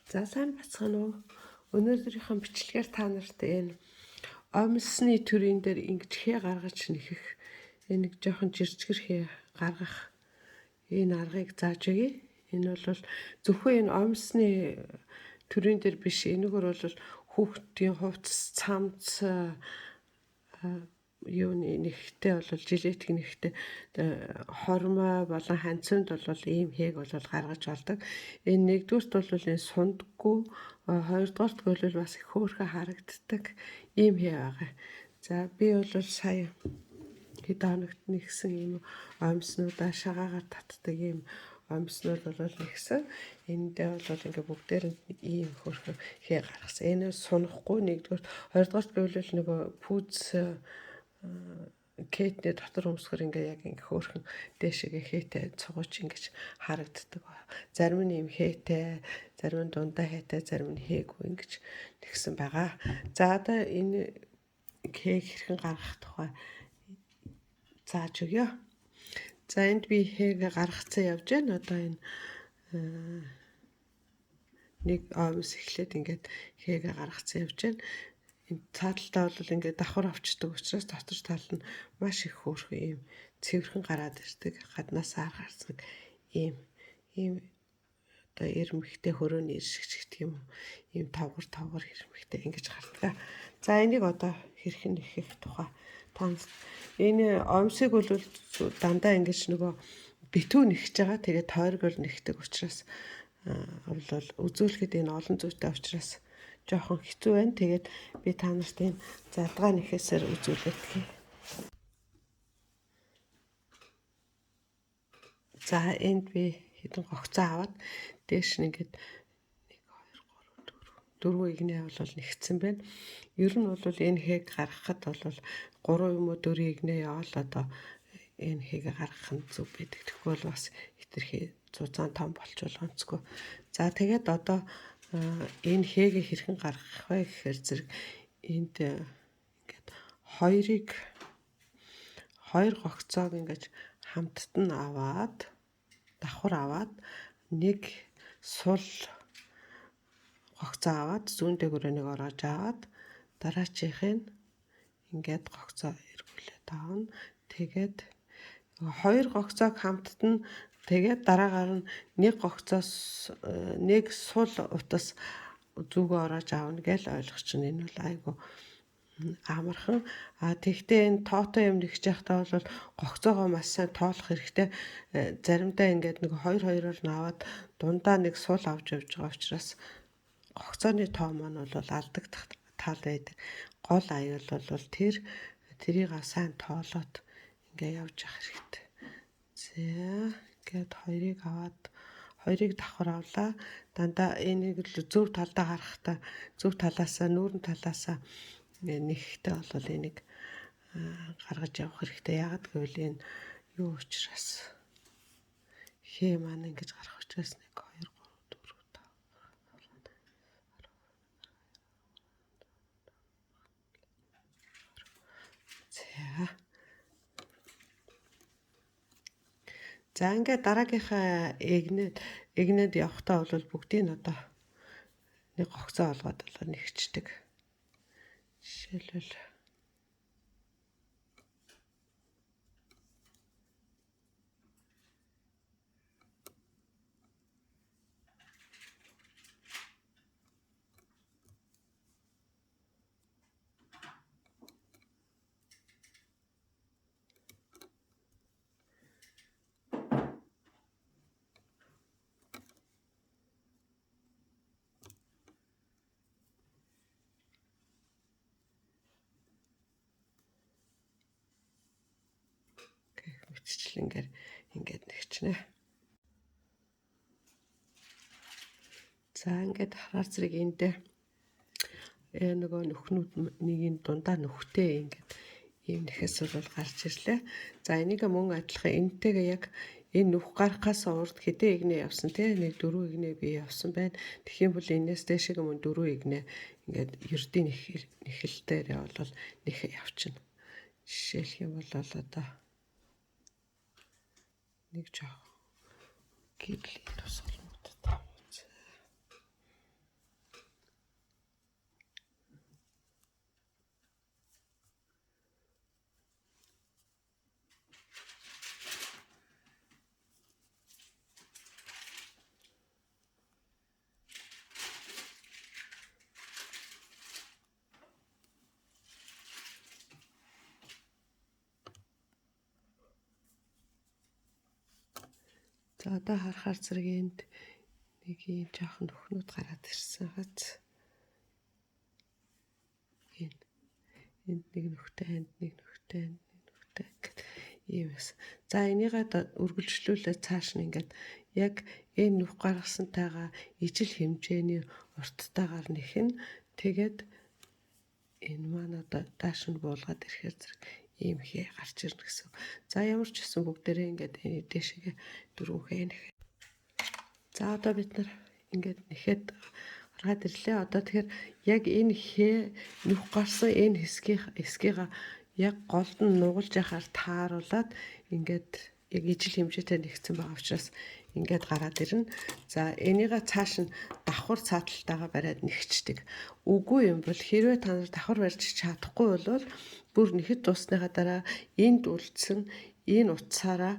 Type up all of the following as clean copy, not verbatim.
За сайн бацгаана уу? Өнөөдрийнхөө бичлэгээр та нарт энэ омсны төрийн дээр ингэж хээ гаргаж нэхэх энэ нэг жоохон жиржгэр хээ гаргах энэ аргыг зааж өгье. Энэ бол зөвхөн энэ омсны төрийн дээр биш, энэгээр бол хүүхдийн хувцас, цамц юуны нэгтэй бол жилетик нэгтэй хормой болон ханцанд бол ийм хээг бол гаргаж болдог. Энэ нэгдүгüрт бол энэ сундгүй, хоёрдугаарт бол бас их хөөрхөн харагддаг ийм хээ байгаа. За би бол сая хэд хоногт нэгсэн ийм омснуудаа шагаагаар татдаг ийм омснууд бол нэгсэн. Эндээ бол ингээ бүгдээр нь ийм хөөрхөн хээ гаргасан. Энэ сунахгүй нэгдүгээр, хоёрдугаарт гэвэл нөгөө пүүз кетний дотор өмсгөр ингээ яг ингээ хөөрхөн дээшээгээ хээтэй цугууч ингэж харагддаг. Зарим нь ийм хээтэй, зарим нь дундаа хээтэй, зарим нь хээгүй ингэж тэгсэн байгаа. За одоо энэ хээг хэрхэн гаргах тухай зааж өгье. За энд би хээгээ гаргацсан явж байна. Одоо энэ нэг омс эхлээд ингээд хээгээ гаргацсан явж байна. Энэ цааталтаа бол ингээд давхар авчдаг учраас дотор тал нь маш их хөөрхөн ийм цэвэрхэн гараад ирдэг. Гаднаас харсан ийм ийм одоо ирмэгтэй хөрөөний ир шиг ч гэх юм уу. Ийм тавгар тавгар ирмэгтэй ингэж гардаг. За энийг одоо хэрхэн нэхэх тухай танц. Энэ омсыг бол дандаа ингэж нөгөө битүү нэхэж байгаа. Тэгээд тойргоор нэхдэг учраас бол үзүүлэхэд энэ олон зүйтэй учраас жоохон хэцүү байна. Тэгээд би та нарт энэ задгаа нэхээсээр үзүүлээд гэх. За энд би хэдэн гогцоо аваад дээш нь ингээд 1 2 3 4 игнэ бол нэгцэн байна. Ер нь бол энэ хээг гаргахад бол 3 юм уу 4 игнэ яваал одоо энэ хээг гаргах нь зөв байдаг. Тэгэхгүй бол бас хэтэрхий зузаан том болчвол онцгүй. За тэгээд одоо энэ хээг хэрхэн гаргах вэ гэхээр зэрэг энд ингээд хоёр гогцоог ингэж хамтд нь аваад давхар аваад нэг сул гогцоо аваад зүүн дээгүүрээ нэг ороож аваад дараачихыг нь ингээд гогцоо эргүүлээд авна. Тэгээд хоёр гогцоог хамтд нь тэгээд дараагаар нь нэг гогцоос нэг сул утас зүгөө ороож авна гэж ойлгочихно. Энэ бол айгүй амархан. А тэгтээ энэ тоотой юм нэгж байхдаа бол гогцоогоо маш сайн тоолох хэрэгтэй. Заримдаа ингээд нэг хоёр хоёроор нь аваад дундаа нэг сул авч явж байгаа учраас гогцооны тоо маань бол алдагдах тал байдаг. Гол аюул бол тэрийг сайн тоолоод ингээ явж явах хэрэгтэй. За ингээд хоёрыг аваад хоёрыг давхар авлаа. Дандаа энийг л зөв талдаа харахтаа зөв талаасаа нүүрэн талаасаа нэхтэй бол энийг гаргаж явах хэрэгтэй. Яагаад гэвэл энэ юу учраас хээ маань ингэж гарах учраас 1 2 3 4 5 За. За ингээд дараагийнхаа эгнэд явахдаа бол бүгдийг нь одоо нэг гогцоо олгоод болоо нэгчдэг. Жишээлбэл мэтчлэнгээр ингээд нэгчнэ. За ингээд хараар зэрэг энд нөгөө нөхнүүд нэг юм дундаа нөхтэй ингээд ийм нэхэс бол гарч ирлээ. За энийг мөн адилхан энтэйгээ яг энэ нүх гарахаас урд хэдэн игнэ явсан те нэг 4 игнэ би явсан байна. Тэгэх юм бол энэс дээшээ мөн 4 игнэ ингээд ердийн нэхэлтээр явбал нэх явчихна. Жишээлх юм бол одоо нэг жоох гэрлийн тусгал мөт тавьж. За одоо харахаар зэрэг энд нэг ийм жоохон нүхнүүд гараад ирсэн хац. Энэ энд нэг нүхтэй, энд нэг нүхтэй, энд нэг нүхтэй гэд ийм байсан. За энийгээ үргэлжлүүлээд цааш нь ингээд яг энэ нүх гаргасантайгаа ижил хэмжээний урттайгаар нэхэн. Тэгээд энэ маань одоо дааш нь буулгаад ирэхээр зэрэг ийм хээ гарч ирнэ гэсэн. За ямар ч гэсэн бүгдээрээ ингээд энэ дээшгээ дөрвөн хээ нэхэ. За одоо бид нар ингээд нэхэд гаргаад ирлээ. Одоо тэгэхээр яг энэ хээ нүх гарсан энэ хэсгийга яг голд нь нугалж яхаар тааруулаад ингээд яг ижил хэмжээтэй нэгцэн байгаа учраас ингээд гараад ирнэ. За энийгээ цааш нь давхар цааталтайгаа бариад нэгчдэг. Үгүй юм бол хэрвээ та нар давхар барьж чадахгүй бол бүр нэхэд дуусныхаа дараа энд үлдсэн энэ утсаараа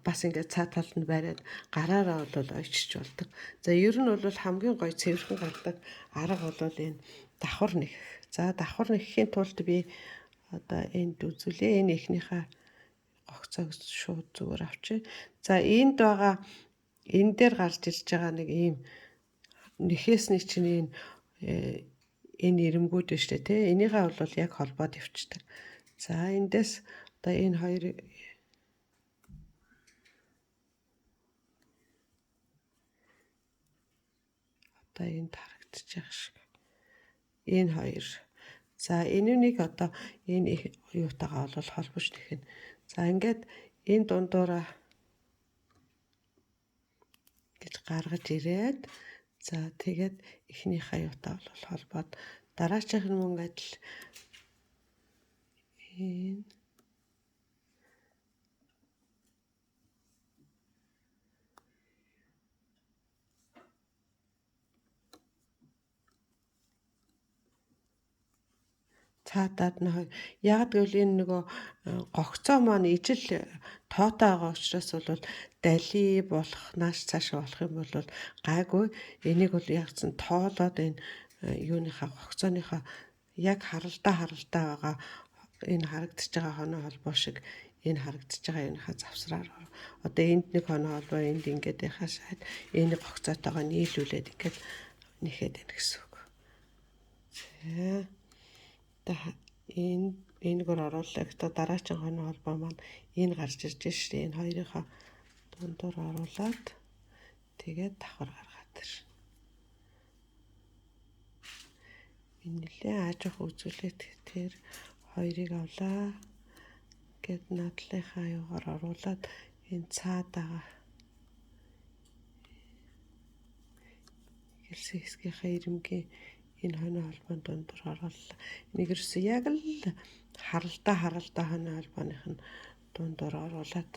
бас ингээд цаа талд нь бариад гараараа бол ойчиж болдог. За ер нь бол хамгийн гоё цэвэрхэн гардаг арга бол энэ давхар нэхэх. За давхар нэхэхийн тулд би одоо энд үзүүлээ. Энэ эхнийхээ гогцоог шууд зүгээр авчи. За энд байгаа энэ дээр гарч ирж байгаа нэг ийм нэхээсний чинь энэ энэ ирэмгүүд байна шүү дээ, тий. Энийгээ бол яг холбоод явчихдаг. За эндээс одоо энэ хоёр одоо энд харагдчих шиг. Энэ хоёр. За энэнийг одоо энэ юутайгаа бол холбож нэхнэ. За ингээд энэ дундуураа гэж гаргаж ирээд за тэгээд эхнийхээ юутаа бол холбоод дараачих нь мөн адил энэ цаадаад нь хоёр. Яг гэвэл энэ нөгөө гогцоо маань ижил тоотой байгаа учраас бол дали болох нааш цааш болох юм бол гайгүй. Энийг бол яг зэн тоолоод энэ юуныхаа гогцооныхаа яг харалдаа байгаа энэ харагдаж байгаа хоноо холбоо шиг энэ харагдаж байгаа юуныхаа завсраар одоо энд нэг хоноо холбоо энд ингээд яхаа шаад энэ гогцоотойгоо нийлүүлээд ингээд нэхэд байна гэсэн үг. За энэ энэгээр оруулаа. Гэхдээ дараагийн хоноо холбоо маань энэ гарч ирж шээ. Энэ хоёрынхаа дундуур оруулаад тэгээд давхар гаргаад ирнэ. Энэ нэлээ аажих үзүүлээд тэр хоёрыг авлаа. Гэт надлынхаа юугаар оруулаад энэ цаадаага хэлсэн хэсгийнхаа ирэмгийн энэ хоноо холбоонд дундуур орууллаа. Энийг ерөөсөө яг л харалдаа хоноо холбооных нь дундуур оруулаад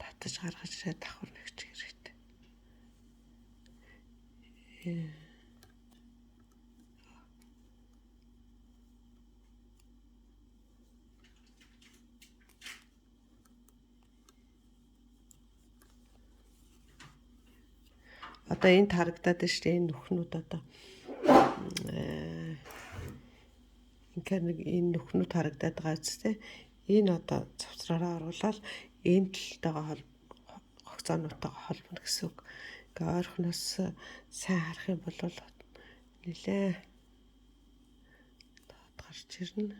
татаж гаргаж ирээд давхар нэгчих хэрэгтэй. Одоо энд харагдаад байна шүү дээ. Энэ нүхнүүд одоо ингээр нэг энэ нүхнүүд харагдаад байгаа үстэй. Энэ одоо завсраараа оруулаад энэ талтайгаа гогцоонуудтайгаа холбоно гэсэн үг. Ингээ ойрхоноос сайн харах юм бол нэлээ тод гарч ирнэ.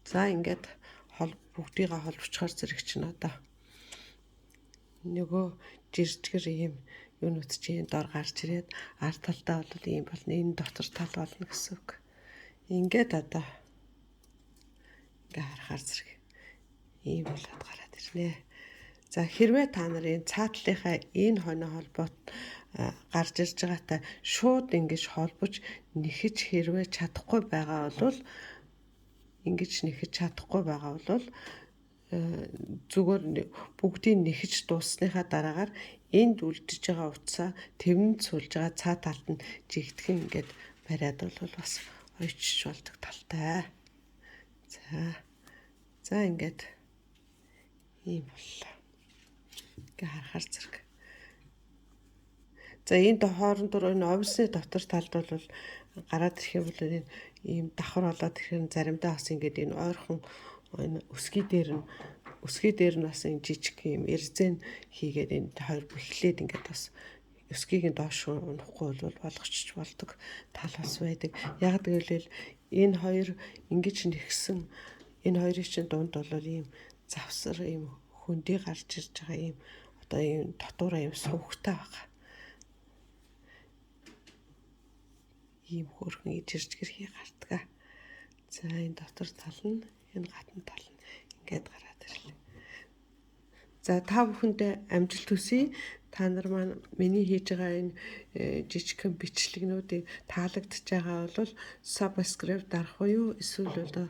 За ингээд бүгдийгээ холбочхоор зэрэг чинь одоо нөгөө жиржгэр ийм юунууд чинь дор гарч ирээд ард талдаа бол ийм болно, энэ дотор тал болно гэсэн үг. Ингээд одоо ингээ харахаар зэрэг ийм болоод гараад ирнэ. За хэрвээ та нар энэ цаатлынхаа энэ хоноо холбоот гарч ирж байгаатай шууд ингэж холбож нэхэж хэрвээ чадахгүй байгаа бол ингэж нэхэж чадахгүй байгаа бол зүгээр бүгдийг нэхэж дуусныхаа дараагаар Энд үлдэж байгаа утсаа тэвэнд суулж байгаа цаа талд нь жигтгэн ингээд бариад бол бас ойчж болдог талтай. За. За ингээд ийм боллоо. Ингээ харахаар зэрэг. За энэ хооронд энэ овсны дотор талд бол гараад ирэх юм бол энэ ийм давхар болоод ирэхээр заримдаа бас ингээд энэ ойрхон энэ өсгий дээр нь бас энэ жижиг юм эрзэн хийгээд энэ хоёр бэхлээд ингээд бас өсгийг нь доош унахгүй бол болгочих болдог тал бас байдаг. Яг гэвэл энэ хоёр ингэж нэгсэн энэ хоёрын чинь дунд бол ийм завсар ийм хөндий гарч ирж байгаа ийм одоо ийм дотоороо ийм сувгтай байгаа. Ийм хөөрхөн ижирч гэрхий гардаг. За энэ дотор тал нь энэ гадна тал нь ингээд гараад ирлээ. За та бүхэндээ амжилт хүсье. Та нар маань миний хийж байгаа энэ жижигхэн бичлэгнүүдийг таалагдж байгаа бол subscribe дарах уу юу? Эсвэл одоо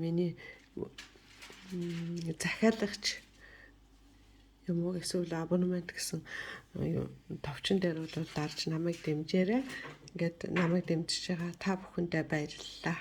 миний захиалагч юм уу эсвэл абонемент гэсэн товчон дээр бол дарж намайг дэмжээрэй. Ингээд намайг дэмжиж байгаа та бүхэндээ баярлалаа.